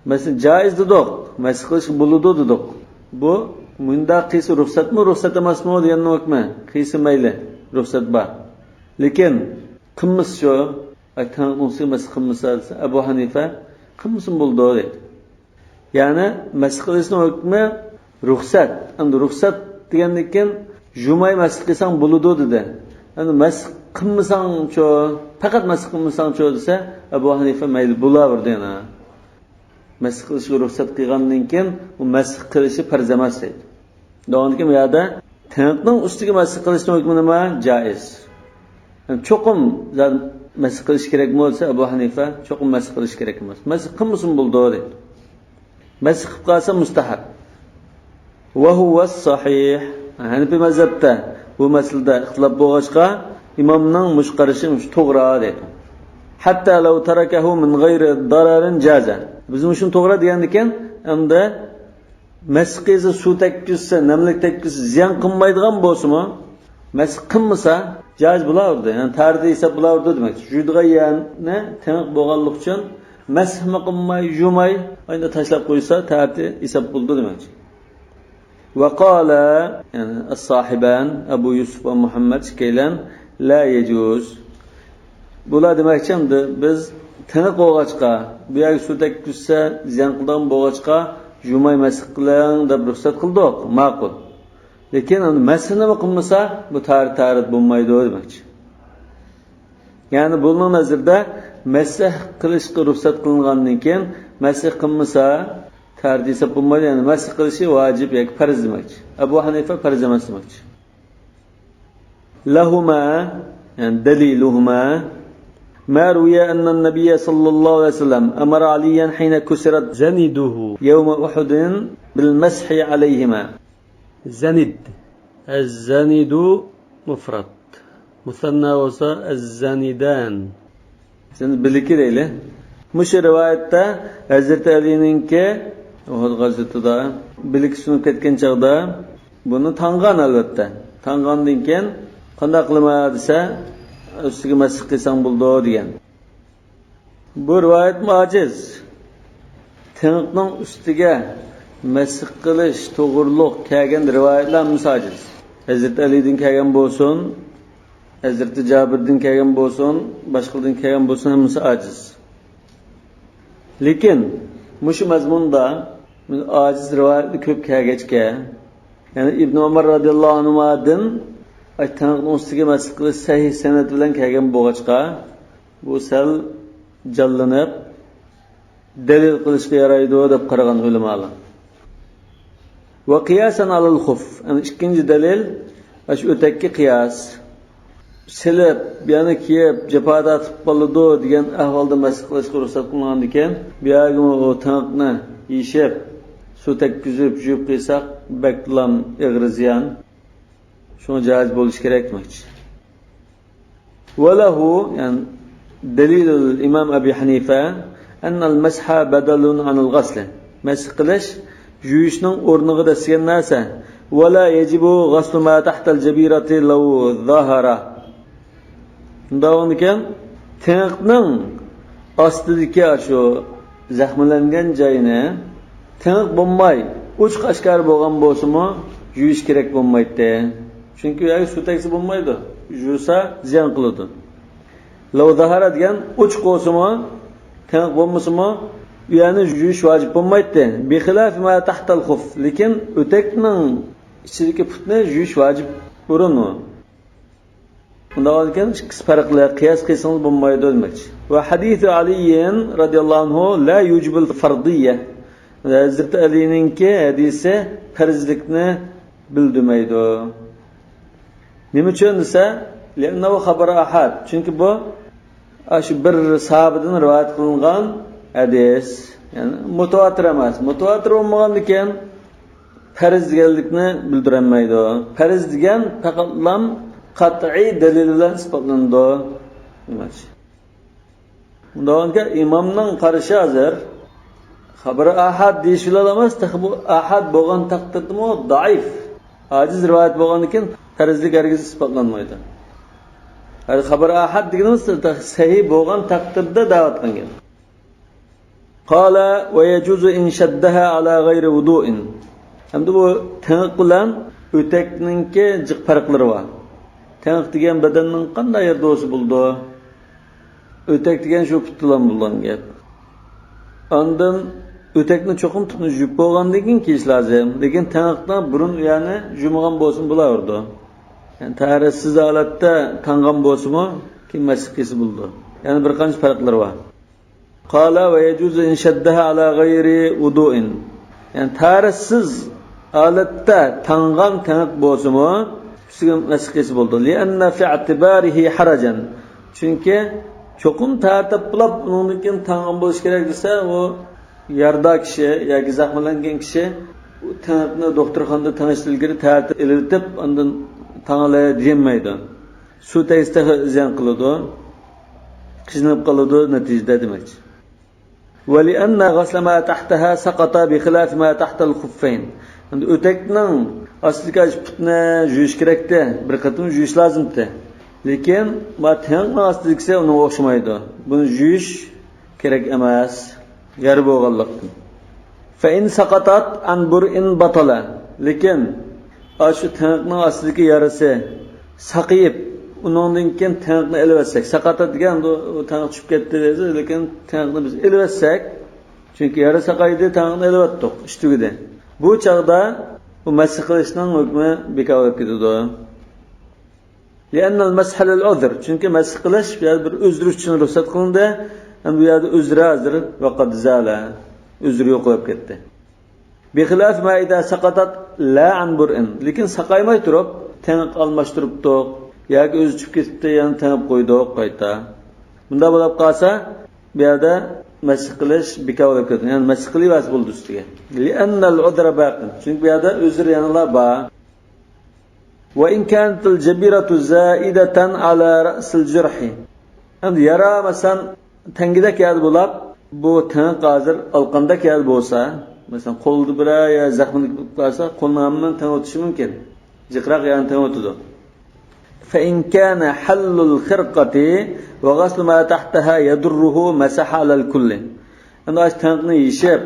مەسىلەن، جائىز دېدۇق، مەس قىلىشقا بولىدۇ دېدۇق. بۇ مۇنداق قىلسا رۇخسەتمۇ، رۇخسەت ئەمەسمۇ دېگەننىڭ ھۆكمى. قىلسا مەيلى، رۇخسەت بار. لېكىن قىلمىسا شۇ، ئاي، تېڭىقنىڭ ئۈستىگە مەس قىلمىسا دېسە، ئەبۇ ھەنىفە قىلمىسىمۇ بولىدۇ دەيدۇ. يەنى مەس قىلىشنىڭ ھۆكمى رۇخسەت. ئەمدى رۇخسەت دېگەندىن كېيىن يۇماي مەس قىلساڭ بولىدۇ دېدى. ئەمدى مەس قىلمىساڭچۇ، پەقەت مەس قىلمىساڭچۇ دېسە، ئەبۇ ھەنىفە مەيلى بولاۋېرىدۇ يەنە. مەس قىلىشقا رۇخسەت قىلغاندىن كېيىن ئۇ مەس قىلىشى پەرز ئەمەس دەيدۇ. داۋامىدىكى بۇ يەردە تېڭىقنىڭ ئۈستىگە مەس قىلىشنىڭ ھۆكمى نېمە؟ جائىز. يەنى چوقۇم زادى مەس قىلىش كېرەكمۇ دېسە، ئەبۇ ھەنىفە چوقۇم مەس قىلىش كېرەك ئەمەس. مەس قىلمىسىمۇ بولىدۇ دەيدۇ. مەس قىلىپ قالسا مۇستەھەب. وهو الصحيح. ھەنىپىي مەزھەپتە بۇ مەسىلىدە ئىختىلاپ بولغاچقا، ئىمامنىڭ مۇشۇ قارىشى مۇشۇ توغرا دەيدۇ. حتى لو تركه من غير ضرر جاز. بىز مۇشۇنى توغرا دېگەندىكىن، ئەمدى مەس قىلسا سۇ تەگكۈزسە، نەملىك تەگكۈزسە زىيان قىلمايدىغان بولسىمۇ، مەس قىلمىسا جائىز بولاۋېرىدۇ. يەنى تەھارىتى ھېساب بولاۋېرىدۇ دېمەكچى. جۇيىدىغان يەرنى تېڭىق بولغانلىقى ئۈچۈن مەسمۇ قىلماي، يۇماي، ئاينى تاشلاپ قويسا تەھارىتى ھېساب بولىدۇ دېمەكچى. وقال، يەنى ئەس-ساھىبان، ئەبۇ يۈسۈف ۋە مۇھەممەد ئىككىيلەن، لا يجوز. بۇلار دېمەكچى، ئەمدى بىز تېڭىق بولغاچقا، بۇ يەرگە سۇ تەگكۈزسە زىيان قىلىدىغان بولغاچقا، يۇماي مەس قىلىڭ دەپ رۇخسەت قىلدۇق، ماقۇل. لېكىن ئەمدى مەسنىمۇ قىلمىسا، بۇ تەھارەت، تەھارەت بولمايدۇ دېمەكچى. يەنى بۇنىڭ نەزىرىدە مەسح قىلىشقا رۇخسەت قىلىنغاندىن كېيىن مەسح قىلمىسا تەھارەت ھېساب بولمايدۇ، يەنى مەسح قىلىشى ۋاجىپ ياكى پەرز دېمەكچى. ئەبۇ ھەنىفە پەرز ئەمەس دېمەكچى. لهما، يەنى دەلىلۇھۇما، ما روي أن النبي صلى الله عليه وسلم أمر عليا حين كسرت زنده يوم أحد بالمسح عليهما. زەند. ئەززەندۇ مۇفرەت. مۇسەننا بولسا ئەززەندان. سەن بىلىكى دەيلى. مۇشۇ رىۋايەتتە ھەزرىتى ئەلىنىڭكى ئۇھۇد غەزۋىتىدە بىلىكى سۇنۇپ كەتكەن چاغدا بۇنى تاڭغان، ئەلۋەتتە. تاڭغاندىن كېيىن قانداق قىلىمەن دېسە، ئۈستىگە مەسخ قىلساڭ بولىدۇ دېگەن. بۇ رىۋايەتمۇ ئاجىز. تېڭىقنىڭ ئۈستىگە مەسخ قىلىش توغرۇلۇق كەلگەن رىۋايەتلەر ھەممىسى ئاجىز. ھەزرىتى ئەلىدىن كەلگەن بولسۇن، ھەزرىتى جابىردىن كەلگەن بولسۇن، باشقىلاردىن كەلگەن بولسۇن، ھەممىسى ئاجىز. لېكىن مۇشۇ مەزمۇندا ئاجىز رىۋايەتلەر كۆپ كەلگەچكە، يەنى ئىبن ئۆمەر رەزىياللاھۇ ئەنھۇمادىن تېڭىقنىڭ ئۈستىگە مەسخ قىلىش سەھىھ سەنەد بىلەن كەلگەن بولغاچقا، بۇ سەل جانلىنىپ، دەلىل قىلىشقا يارايدۇ دەپ قارىغان ئۆلىمالار. وقياسا على الخف. ئەمدى ئىككىنچى دەلىل، ئاشۇ ئۆتەككە قىياس. سېلىپ، يەنە كىيىپ، جاپا تارتىپ قالىدۇ دېگەن ئەھۋالدا مەسخ قىلىشقا رۇخسەت قىلىنغاندىكىن، بۇ يەرگىمۇ ئۇ تىڭىقنى يېشىپ، سۇ تەگكۈزۈپ، يۇيۇپ قىلساق، بەكلا ئېغىر زىيان. شۇڭا جائىز بولۇشى كېرەك دېمەكچى. وله، يەنى دەلىل ئىمام ئەبى ھەنىفە، أن المسح بدل عن الغسل. مەسخ قىلىش يۇيۇشنىڭ ئورنىغا دەسسىگەن نەرسە. ولا يجب غسل ما تحت الجبيرة لو ظهر. شۇنداق بولغاندىكىن، تىڭىقنىڭ ئاستىدىكى ئاشۇ زەخىملەنگەن جاينى تىڭىق بولماي، ئوچۇق ئاشكارا بولغان بولسىمۇ، يۇيۇش كېرەك بولمايتتى. چۈنكى ئۇ يەرگە سۇ تەگسە بولمايدۇ. يۇسا زىيان قىلىدۇ. لو ظهر دېگەن ئوچۇق بولسىمۇ، تىڭىق بولمىسىمۇ، ئۇ يەرنى يۇيۇش ۋاجىپ بولمايتتى. بخلاف ما تحت الخف. لېكىن ئۆتەكنىڭ ئىچىدىكى پۇتنى يۇيۇش ۋاجىپ بۇرۇن ئۇ. ئۇنداق بولغاندىكىن ئىككىسى پەرقلىق، قىياس قىلسىڭىز بولمايدۇ دېمەكچى. وحديث علي رضي الله عنه لا يوجب الفرضية. ھەزرىتى ئەلىنىڭكى ھەدىسى پەرزلىكنى بىلدۈرمەيدۇ. نېمە ئۈچۈن دېسە، لأنه خبر آحاد. چۈنكى بۇ ئاشۇ بىر ساھابىدىن رىۋايەت قىلىنغان ھەدىس. يەنى مۇتەۋاتىر ئەمەس. مۇتەۋاتىر بولمىغاندىكىن، پەرز دېگەنلىكنى بىلدۈرەلمەيدۇ. پەرز دېگەن پەقەتلام قەتئىي دەلىل بىلەن ئىسپاتلىنىدۇ. دېمەكچى. ئۇنداق بولغاندىكىن ئىمامنىڭ قارىشى ھازىر خەبىرى ئاھاد دېيىش بىلەن ئەمەس، تېخى بۇ ئاھاد بولغان تەقدىردىمۇ زەئىپ، ئاجىز رىۋايەت بولغاندىكىن پەرزلىك ھەرگىز ئىسپاتلانمايدۇ. ھەر خەبىرى ئاھاد دېگىنىمىز تېخى سەھىھ بولغان تەقدىردە دەۋاتقان گەپ. قال ويجوز إن شدها على غير وضوء. ئەمدى بۇ تىڭىق بىلەن ئۆتەكنىڭكى جىق پەرقلىرى بار. تىڭىق دېگەن بەدەننىڭ قانداق يېرىدە بولسا بولىدۇ. ئۆتەك دېگەن شۇ پۇتتىلا بولغان گەپ. ئاندىن ئۆتەكنى چوقۇم پۇتنى يۇيۇپ بولغاندىن كېيىن كىيىش لازىم. لېكىن تىڭىقنى بۇرۇن ئۇ يەرنى يۇمىغان بولسىمۇ بولاۋېرىدۇ. يەنى تاھارەتسىز ھالەتتە تاڭغان بولسىمۇ، كېيىن مەسخ قىلسا بولىدۇ. يەنە بىر قانچە پەرقلىرى بار. قال ويجوز إن شدها على غير وضوء. يەنى تاھارەتسىز ھالەتتە تاڭغان تىڭىق بولسىمۇ، ئۈستىگە مەسخ قىلسا بولىدۇ. لأن في اعتباره حرجا. چۈنكى چوقۇم تارتىپ بولاپ، ئۇنىڭدىن كېيىن تاڭغان بولۇشى كېرەك دېسە، ئۇ يارىدار كىشى ياكى زەخىملەنگەن كىشى ئۇ تىڭىقنى دوختۇرخانىدا تېڭىشتىن ئىلگىرى تارتىپ ئېلىۋېتىپ، ئاندىن تاڭالاي دېيەلمەيدۇ. سۇ تەگسە تېخى زىيان قىلىدۇ. قىينىلىپ قالىدۇ نەتىجىدە دېمەكچى. ولأن غسل ما تحتها سقط بخلاف ما تحت الخفين. ئەمدى ئۆتەكنىڭ ئاستىدىكى ئاشۇ پۇتنى يۇيۇش كېرەكتى. بىر قېتىم يۇيۇش لازىمتى. لېكىن ما تىڭىقنىڭ ئاستىدىكىسى ئۇنىڭغا ئوخشىمايدۇ. بۇنى يۇيۇش كېرەك ئەمەس. يارا بولغانلىقتىن. فإن سقطت عن برء بطل. لېكىن ئاشۇ تىڭىقنىڭ ئاستىدىكى يارىسى ساقىيىپ، ئۇنىڭدىن كېيىن تىڭىقنى ئېلىۋەتسەك، ساقاتات دېگەن بۇ، بۇ تىڭىق چۈشۈپ كەتتى دەيدۇ، لېكىن تىڭىقنى بىز ئېلىۋەتسەك، چۈنكى يارا ساقايدى، تىڭىقنى ئېلىۋەتتۇق، ئىش تۈگىدى. بۇ چاغدا بۇ مەسخ قىلىشنىڭ ھۆكمى بىكار بولۇپ كېتىدۇ. لأن المسح للعذر. چۈنكى مەسخ قىلىش بۇ يەردە بىر ئۆزرە ئۈچۈن رۇخسەت قىلىندى. ھەم بۇ يەردە ئۆزرە ھازىر وقد زال. ئۆزرە يوقىلىپ كەتتى. بخلاف ما إذا سقطت لا عن برء. لېكىن ساقايماي تۇرۇپ، تىڭىق ئالماشتۇرۇپتۇق ياكى ئۆزى چۈشۈپ كېتىپتۇ، يەنە تېڭىپ قويدۇق قايتا. بۇنداق بولۇپ قالسا، بۇ يەردە مەسخ قىلىش بىكار بولۇپ كېتىدۇ. يەنى مەسخ قىلىۋەرسە بولىدۇ ئۈستىگە. لأن العذر باق. چۈنكى بۇ يەردە ئۆزرە يەنىلا بار. وإن كانت الجبيرة زائدة على رأس الجرح. ئەمدى يارا، مەسىلەن، تەڭگىدەك يەردە بولاپ، بۇ تېڭىق ھازىر ئالقاندەك يەردە بولسا، مەسىلەن، قولدا بىرەر يەر زەخىملىنىپ قالسا، قولنى ھەممىنى تېڭىۋېتىشى مۇمكىن. جىقراق يەرنى تېڭىۋېتىدۇ. فإن كان حل الخرقة وغسل ما تحتها يضره مسح على الكل. ئەمدى ئاشۇ تېڭىقنى يېشىپ،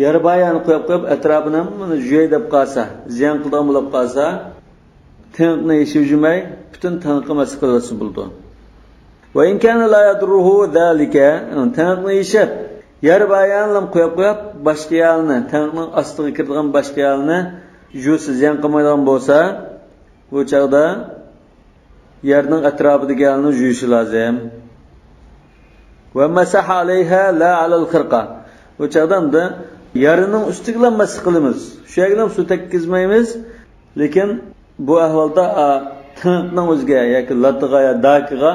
يارا بار يەرنى قويۇپ قويۇپ، ئەتراپىنى ھەممىنى يۇياي دەپ قالسا، زىيان قىلىدىغان بولۇپ قالسا، تېڭىقنى يېشىۋەرمەي، پۈتۈن تېڭىققا مەسخ قىلىۋەتسە بولىدۇ. وإن كان لا يضره ذلك، تېڭىقنى يېشىپ، يارا بار يەرنىلا قويۇپ قويۇپ، باشقا يەرنى، تېڭىقنىڭ ئاستىغا كىرىدىغان باشقا يەرنى يۇسا زىيان قىلمايدىغان بولسا، بۇ چاغدا يەرنىڭ ئەتراپىدىكى يەرنى يۇيۇشى لازىم. ومسح عليها لا على الخرقة. بۇ چاغدا ئەمدى يارىنىڭ ئۈستىگىلا مەسح قىلىمىز. شۇ يەرگىلا سۇ تەگكۈزمەيمىز. لېكىن بۇ ئەھۋالدا، ئا، تىڭىقنىڭ ئۆزىگە ياكى لاتىغا يا داكىغا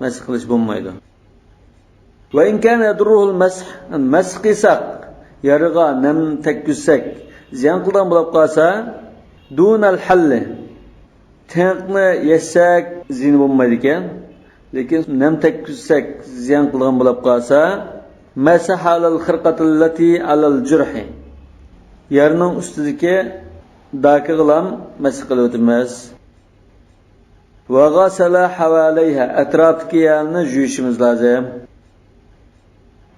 مەسح قىلىش بولمايدۇ. وإن كان يضره المسح، مەسح قىلساق، يارىغا نەم تەگكۈزسەك، زىيان قىلىدىغان بولۇپ قالسا، دون الحل، تىڭىقنى يەشسەك زىيىنى بولمايدىكەن، لېكىن نەم تەگكۈزسەك زىيان قىلىدىغان بولۇپ قالسا، مسح على الخرقة التي على الجرح، يارىنىڭ ئۈستىدىكى داكىغىلام مەسح قىلىۋېتىمىز. وغسل حواليها، ئەتراپتىكى يەرنى يۇيۇشىمىز لازىم.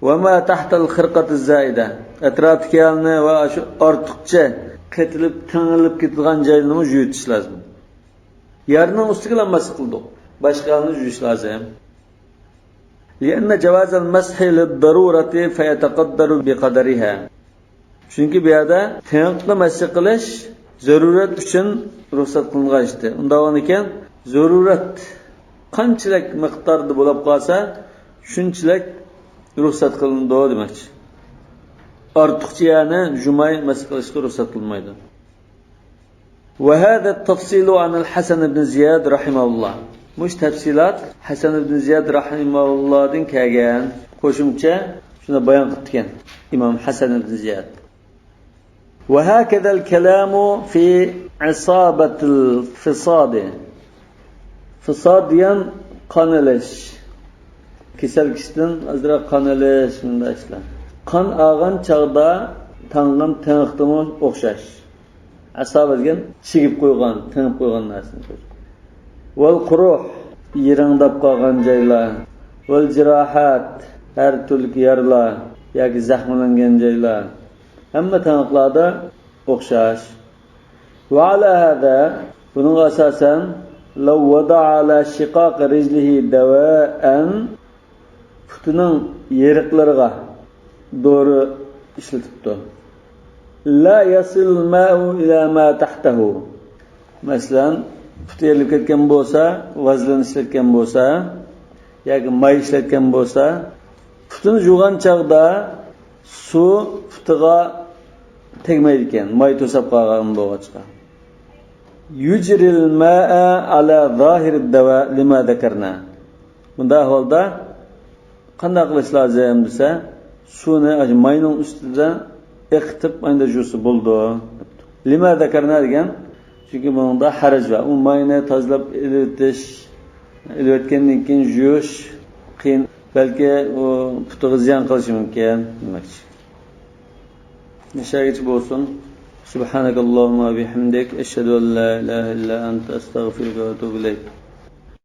وما تحت الخرقة الزائدة، ئەتراپتىكى يەرنى ۋە شۇ ئارتۇقچە قېتىلىپ، تېڭىلىپ كېتىدىغان جايلىرىنىمۇ يۇيۇتۇش لازىم. يارنىڭ ئۈستىگىلا مەسح قىلدۇق، باشقا يەرنى يۇيۇش لازىم. لأن جواز المسح للضرورة فيتقدر بقدرها. چۈنكى بۇ يەردە تېڭىقنى مەسخ قىلىش زۆرۈرەت ئۈچۈن رۇخسەت قىلىنغان ئىشتى. ئۇنداق بولغانىكەن، زۆرۈرەت قانچىلىك مىقداردا بولۇپ قالسا، شۇنچىلىك رۇخسەت قىلىنىدۇ دېمەكچى. ئارتۇقچە يەرنى جۇماي مەسخ قىلىشقا رۇخسەت قىلمايدۇ. وهذا التفصيل عن الحسن بن زياد رحمه الله. مۇشۇ تەپسىلات ھەسەن ئىبن زىياد رەھىمەھۇللادىن كەلگەن. قوشۇمچە شۇنى بايان قىپتىكەن ئىمام ھەسەن ئىبن زىياد. وهكذا الكلام في إصابة الفصاد. فىساد دېگەن قان ئېلىش. كېسەل كىشىدىن ئازراق قان ئېلىش، مۇنداق ئىشلار. قان ئالغان چاغدا تاڭغان تىڭىقتىمۇ ئوخشاش. ئىسابە دېگەن چىگىپ قويغان، تېڭىپ قويغان نەرسىنى كۆرسىتىدۇ. والقروح، يىرىڭداپ قالغان جايلار. والجراحات، ھەر تۈرلۈك يارىلار ياكى زەخىملەنگەن جايلار. ھەممە تىڭىقلاردا ئوخشاش. وعلى هذا، بۇنىڭغا ئاساسەن، لو وضع على شقاق رجله دواء، پۇتىنىڭ يېرىقلىرىغا دورا ئىشلىتىپتۇ. لا يصل الماء إلى ما تحته. مەسىلەن، پۇتى ئېرىلىپ كەتكەن بولسا، ۋازلىن ئىشلەتكەن بولسا ياكى ماي ئىشلەتكەن بولسا، پۇتىنى يۇغان چاغدا سۇ پۇتىغا تەگمەيدىكەن، ماي توساپ قالغان بولغاچقا. يجري الماء على ظاهر الدواء لما ذكرنا. بۇنداق ئەھۋالدا قانداق قىلىش لازىم دېسە، سۇنى ئاشۇ ماينىڭ ئۈستىدە ئېقىتىپ، ئاندىن يۇسا بولىدۇ. لما ذكرنا دېگەن، چۈنكى بۇنىڭدا ھەرەج بار. ئۇ ماينى تازىلاپ ئېلىۋېتىش، ئېلىۋەتكەندىن كېيىن يۇيۇش قىيىن. بەلكى ئۇ پۇتىغا زىيان قىلىشى مۇمكىن دېمەكچى. مۇشۇ يەرگىچە بولسۇن. سبحانك اللهم وبحمدك، أشهد أن لا إله إلا أنت، أستغفرك وأتوب إليك.